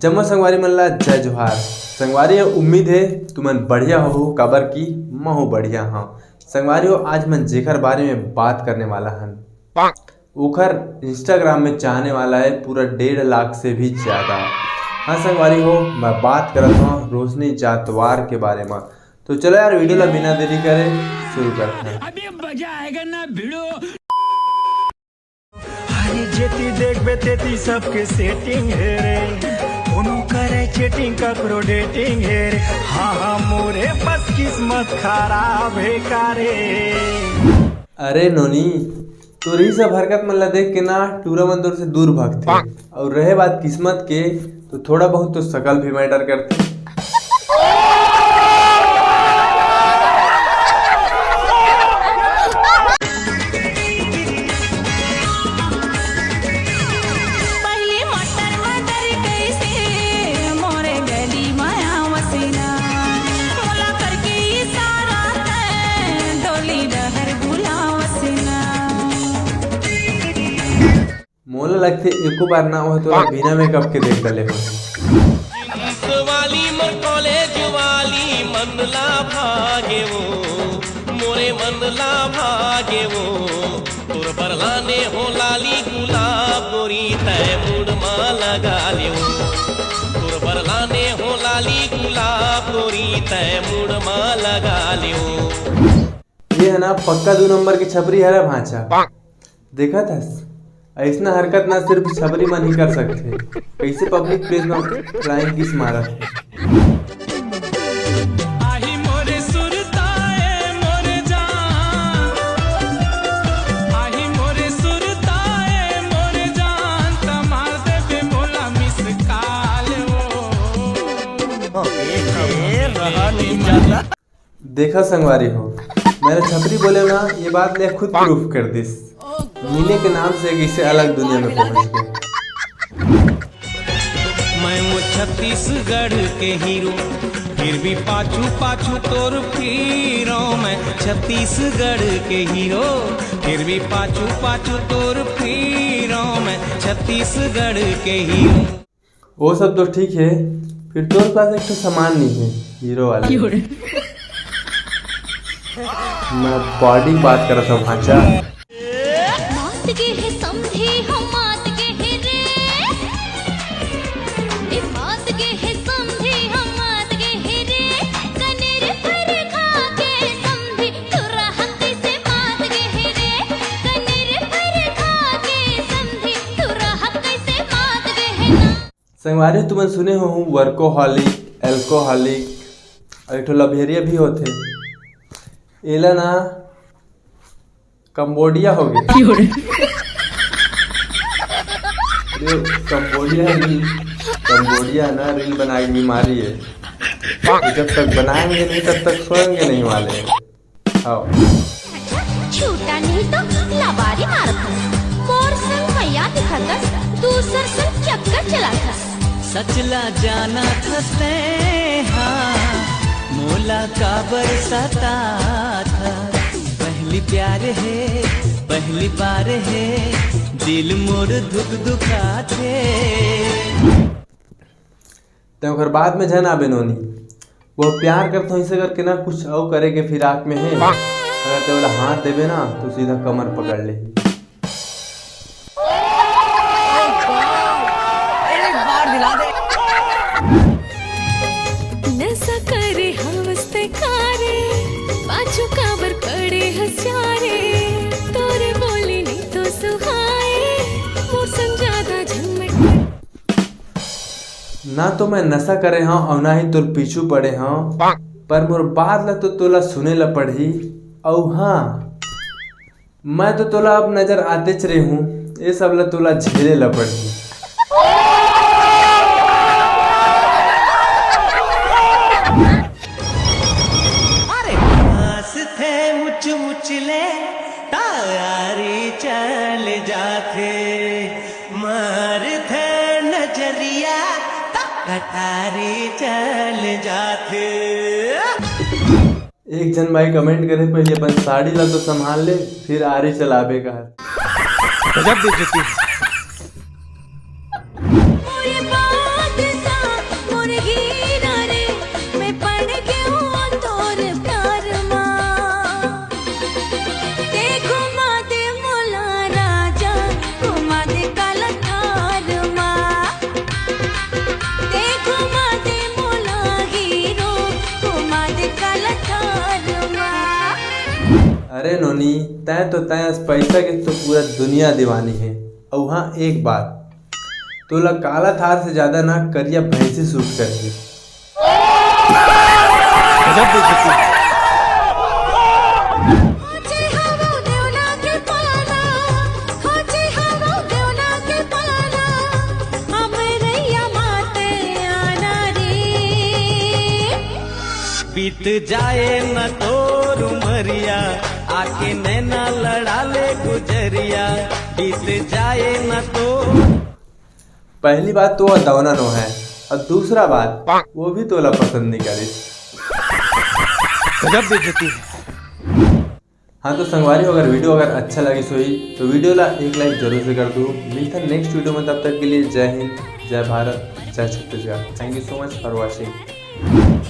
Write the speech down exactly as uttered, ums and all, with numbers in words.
जम्मो संगवारी मन ला जय जोहार। संगवारी हो, उम्मीद हे तुमन बढ़िया होहू, काबर कि महू बढ़िया हंव। संगवारी हो, आज मैं जेकर बारे में बात करने वाला हन, ओकर Instagram में चाहने वाला है पूरा डेढ़ लाख से भी ज्यादा। हाँ संगवारी हो, मैं बात करत हंव रोशनी जातवार के बारे में। तो चलो यार, वीडियो ला बिना देरी करे शुरू करते हैं। अभी मजा आएगा ना भिड़ो। अरे जेती देखबे तेती सबके सेटिंग हे रे। कोनो करे चेटिंग, ककरो डेटिंग हे रे। हाँ हाँ, मोरे बस किस्मत खराब हे का रे। अरे नोनी, तोर ये सब हरकत मन ला देख के ना टूरा मन तोर से दूर भागथे। अउ रहे बात किस्मत के, तो थोड़ा बहुत तो शकल भी मैटर करथे। पहली मटर मटर कैसे मोरे गली माया वसीना, मोला करके इशारा तै डोली डहर बुलावसीना। मोला लगथे एको बार ना ओह तोला बिना मेकअप के देख डले हो। जींस वाली मोर कॉलेज वाली मन ला भागे वो, मोरे मन ला भागे वो। तोर बर लाने हो लाली गुलाब गोरी तै मुड़ मा लगा ले वो। तोर बर लाने हो लाली गुलाब गोरी तै मुड़ मा लगा ले वो। ये है ना पक्का दो नंबर के छपरी हरा भांचा। देखत हस, अइसना हरकत ना सिर्फ छपरी मन ही कर सकथे। कइसे पब्लिक प्लेस में फ्लाइंग किस मारत हे। आही मोरे सुरताए मोरे जान, आही मोरे सुरताए मोरे जान, त मार देबे मोला मिस काल ओ। देखा संगवारी हो, मैं ला छपरी बोले ना, ये बात ले खुद प्रूफ कर दिस। नीले के नाम से एक इसे अलग दुनिया में पहुंच गए। मैं वो छत्तीसगढ़ के हीरो, फिर भी पाछू पाछू तोर फिरो। मैं छत्तीसगढ़ के हीरो, फिर भी पाछू पाछू तोर फिरो। मैं छत्तीसगढ़ के हीरो। वो सब तो ठीक है, फिर तोर पास एक ठो सामान नहीं है हीरो वाले। मैं बॉडी बात करत हूँ भांचा। मात गे हे समधी हो मात गे हे रे। ए मात गे हे समधी हो मात गे हे रे। कनेर पर खा के समधी तुरा हत्ती से मात गे हे रे। कनेर पर खा के समधी तुरा हत्ती से मात गे हे ना। संगवारी, तुमन सुने हो वर्कोहॉलिक, एल्कोहॉलिक, और एक ठो लभेरिया भी होथे। एला ना कंबोडिया हो गए। कंबोडिया रील, कंबोडिया ना रील बनाए के बीमारी है। तो जब तक बनाएंगे नहीं तब तक सोएंगे नहीं वाले हैं। हाँ। छूटा नहीं तो लबारी मारथस। मोर संग मैया दिखाथस, दूसर संग चक्कर चलाथस। सचला जाना थस तैं हा, मोला काबर सताथा। पहली प्यार है, पहली बार है, दिल मोर धुक धुकाथे। ते ओकर बाद में झन आबे नोनी। वो प्यार करत हो इसे करके ना कुछ और करे के फिराक में है। अगर ते वाला हाथ देबे ना तो सीधा कमर पकड़ ले। नशा करे हवस ते कारे, पाछू काबर पड़े हसियारे। तोरे बोली नहीं तो सुहाए, मोर संग ज्यादा झनमट। ना तो मैं नशा करे हूँ और ना ही तोर पीछू पड़े हूँ, पर मोर बात ला तो तोला सुने ला पड़ही। और हाँ, मैं तो तोला अब नजर आतेच रही हूँ, ये सब ला तोला झेले ला पड़ही। अरे हंस थे मुच मुच ले तारी चल जाथे, मार थे नजरिया ता कटारी चल जाथे। एक झन भाई कमेंट करे, पहले अपन साड़ी ला तो संभाल ले, फिर आरी चलाबे का। गजब बेइज्जती। मोरे बात सा तैं तो, तैं अस पैसा के तो पूरा दुनिया दीवानी हे। अउ हाँ, एक बात, तोला काला थार से ज्यादा ना करिया भैंसी सूट करही। बीत जाए न तोर उमरिया, आके नैना लड़ा ले गुजरिया। बीत जाए न तोर पहली बात तो वो दौना नो है, और दूसरा बात वो भी तोला पसंद नहीं करिस। गजब बेइज्जती है। हाँ तो संगवारी हो, अगर वीडियो अगर अच्छा लगिस होही तो वीडियो ला एक लाइक जरूर से कर दू। मिलथन नेक्स्ट वीडियो में, तब तक के लिए जय हिंद, जय भारत, जय Chhattisgarh. Thank you so much for watching।